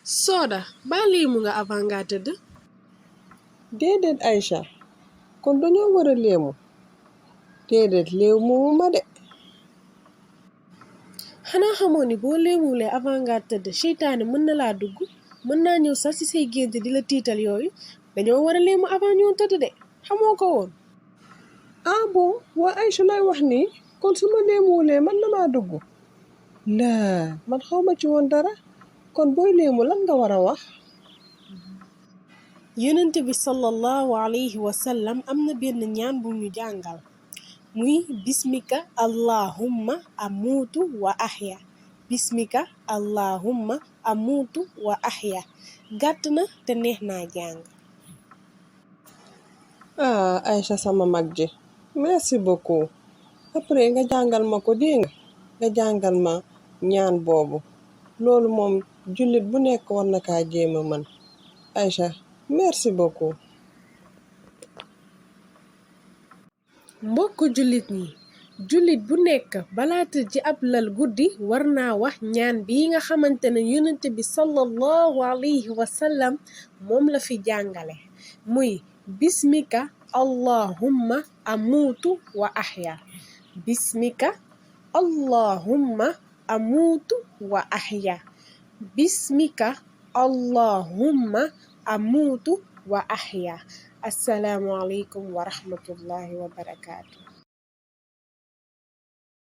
Soda baa léemu nga avant nga tëdd. déedéet Aïcha kon dañoo war a léemu déedéet léemu ma de. xanaa xamoo ni boo léemulee avant nga tëdd seytaane mën na laa dugg, mën naa ñëw sax ci say gént di la tiital yooyu. dañoo war a léemu avant ñoo tëdd de, xamoo ko woon. ah bon waa Aïcha lay wax nii kon su ma léemuwulee man na maa dugg. laa man xawma ci woon dara kon booy léemu lan nga war a wax. yonent bi sallallahu alayhi wa sallam am na benn ñaan bu ñu jàngal muy bismika allahumma amuutu wa ahya. bismika allahumma amuutu wa ahya gàtt na te neex naa jàng. ah Aïcha sama mag ji merci beaucoup après nga jàngal ma ko dégg nga jàngal ma ñaan boobu loolu moom jullit bu nekk war na kaa jéema man Aïcha merci beaucoup. mbokk jullit ñi, jullit bu nekk balaa tëdd ci ab lal guddi war naa wax ñaan bii nga xamante ne yonent bi sallallahu alayhi wa sallam moom la fi jàngale muy bismika allahumma amuutu wa ahya. bismika allahumma amuutu wa ahya. bismika allahumma amuutu wa ahya. assalaamu aleykum wa rahmatullahi wa barakaatu.